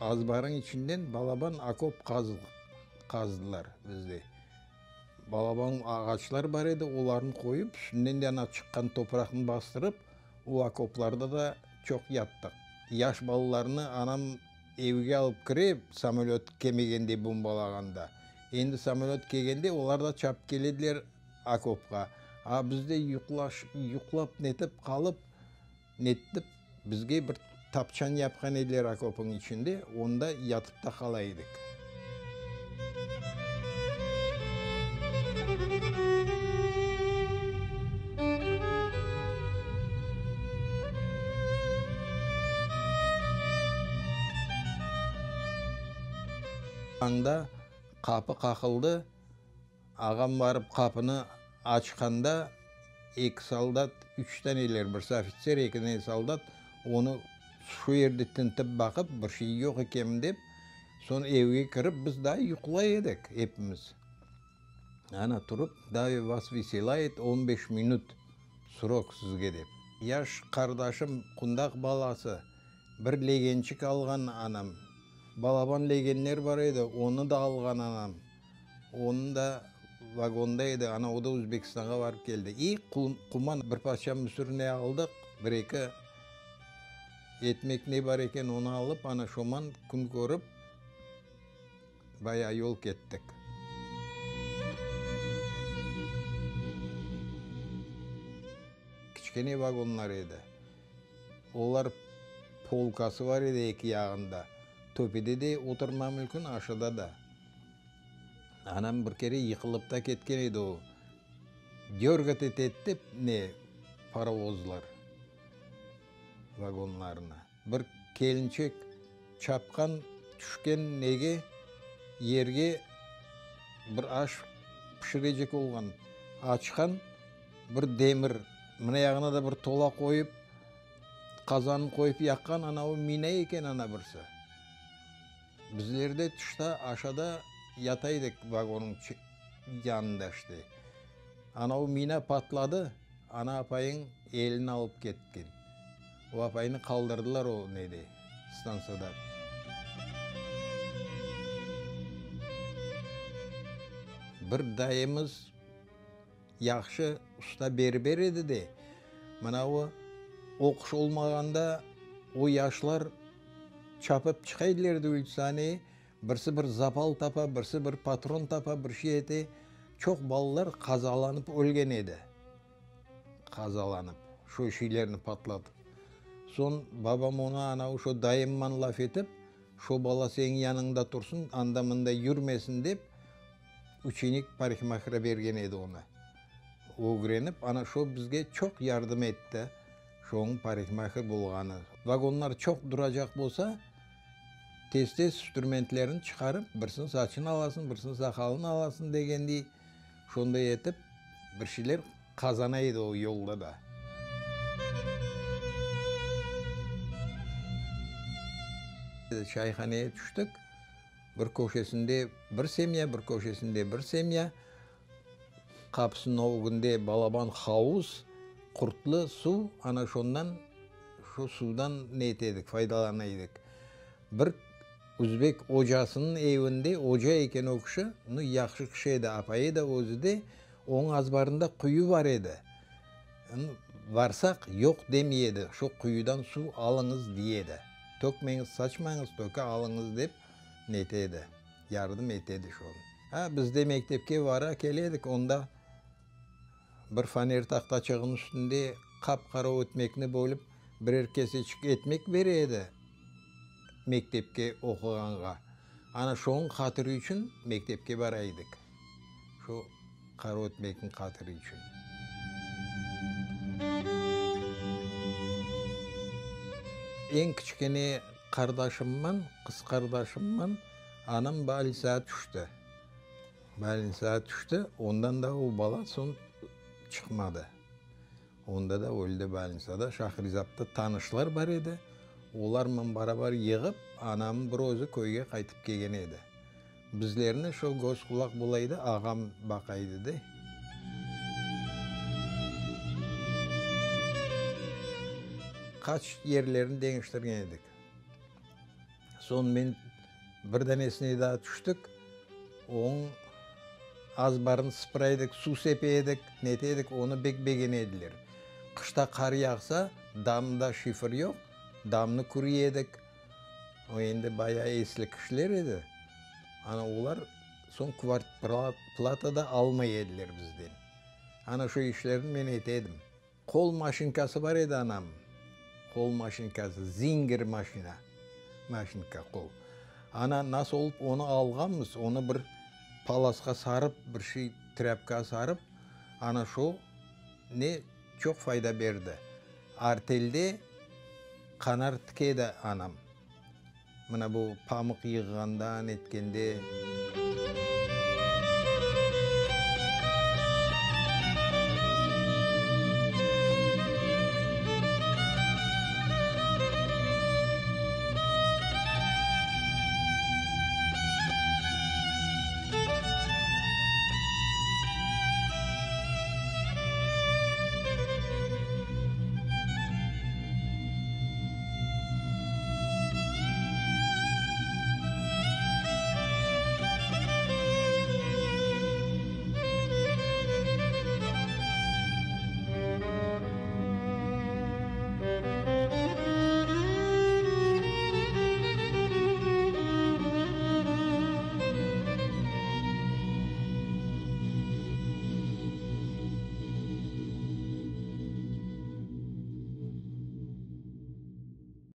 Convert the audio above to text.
Azbarıñ içinden balaban okop qazdılar bizde. Balaban ağaçlar bar edi, olarnı qoyıp, üstünden de ana çıqqan topraqnı bastırıp, o okoplarda da çoq yattıq. Yaş balalarnı anam evge alıp kire, samolöt kelmegende, bombalağanda. Endi samolöt kelgende, olar da çapıp kelediler okopqa. A biz de yuqlaş, yuqlap netip qalıp, Nettip, bizge bir tapçan yapqan ediler okopıñ içinde, onda yatıp ta qala edik. Tañda qapı qaqıldı. Ağam barıp qapını açqanda, eki soldat, üç taneler, birisi ofitser, eki dane soldat onı şu yerde tintip baqıp, bir şey yoq ekenmi dep, soñ evge kirip, biz daa yuqlay edik epimiz. Ana, turıp, daa vas veselayet, on beş minut srok sizge dep. Yaş qardaşım, qundaq balası, bir legençik alğan anam. Balaban legenler bar edi, onı da alğan anam. Onıñ da vagonda edi, ana o da Özbekistanğa barıp keldi. İ quman bir parça müsürne aldıq, bir-eki etmek ne bar eken, onı alıp, ana şoman kün körip, bayağı yol kettik. Kiçkene vagonlar edi. Olar polkası bar edi eki yağında. Töpede de oturma mümkün, aşıda da. Anam bir kere yıqılıp da ketken edi o. Dörgat etedi dep ne parovozlar vagonlarını. Bir kelinçek çapqan, tüşken nege, yerge bir aş pişirecek olğan. Açqan bir demir, mına yağına da bir tola qoyıp, qazannı qoyıp yaqqan, ana o mina eken ana birisi. Bizler de tışta, aşağıda yata edik vagonıñ yanında işte. Anavı mina patladı, ana apayıñ elini alıp ketken. O apaynı qaldırdılar o nede, stantsiyada. Bir dayımız yahşı usta berber edi de, mınavı oquş olmağanda o yaşlar Çapıp çıqa ediler de ulitsaneye, birisi bir zapal tapa, birisi bir patron tapa, bir şey ete. Çoq balalar qazalanıp ölgen edi. Qazalanıp, şu şeylerni patlatıp. Soñ babam oña anavı şu dayımman laf etip, şu bala seniñ yanıñda tursın, anda-mında yürmesin dep, uçenik parikmahira bergen edi oña. Ögrenip, ana şu bizge çoq yardım etti. Şoñıñ parikmaher bolğanı. Vagonlar çoq duracaq bolsa, tez-tez ştrümentlerini çıqarıp, birisiniñ saçını alasıñ, birisiniñ saqalını alasıñ degendey, şonday etip bir şeyler qazana edi o yolda da. Çayhaneye tüştik, bir köşesinde bir semya, bir köşesinde bir semya. Qapısınıñ ögünde balaban havuz, qurtlı suv, ana şondan, şu suvdan ne ete edik, faydalana edik. Bir üzbek ocasınıñ evinde, oca eken o kişi, nu, yahşı kişi edi, apayı da, özü de, onıñ azbarında quyu bar edi. Varsaq, yoq demey edi, şu quyudan suv alıñız, dey edi. Tökmeñiz, saçmañız, töke alıñız, dep ne ete edi. Yardım ete edi şol. A, biz de mektepke vara kele edik, onda bir faner tahtaçığınıñ üstünde qap-qara ötmekni bölip, birer keseçik etmek bere edi mektepke oquğanğa. Ana şoñıñ hatırı içün mektepke bara edik, şu qara ötmekniñ hatırı içün. Eñ kiçkene qardaşımman, qız qardaşımman, Anam balisağa tüşti. Balisağa tüşti, ondan da o bala soñ çıqmadı. Onda da öldi balinsada. Şahrizapta tanışlar bar edi. Olarman barabar yığıp, anam bir özü köyge qaytıp kelgen edi. Bizlerni şo göz-qulaq bola edi, ağam baqa edi de. Qaç yerlerini deñiştirgen edik. Soñ men bir danesine daa tüştik, onıñ azbarını sıpıra edik, suv sepe edik, nete edik, onı bek begene ediler. Qışta qar yağsa, damda şifer yoq, damnı kürey edik. O endi bayağı esli kişiler edi. Ana olar soñ kvartplata da almay ediler bizden. Ana şu işlerni men ete edim. Qol maşinkası bar edi anam, qol maşinkası, Zinger maşina, maşinka qol. Ana nasıl olıp onı alğanmız, onı bir palasqa sarıp, bir şey, trâpka sarıp, ana şu ne çoq fayda berdi. Artelde qanar tike edi anam. Mına bu pamıq yığğanda, netkende.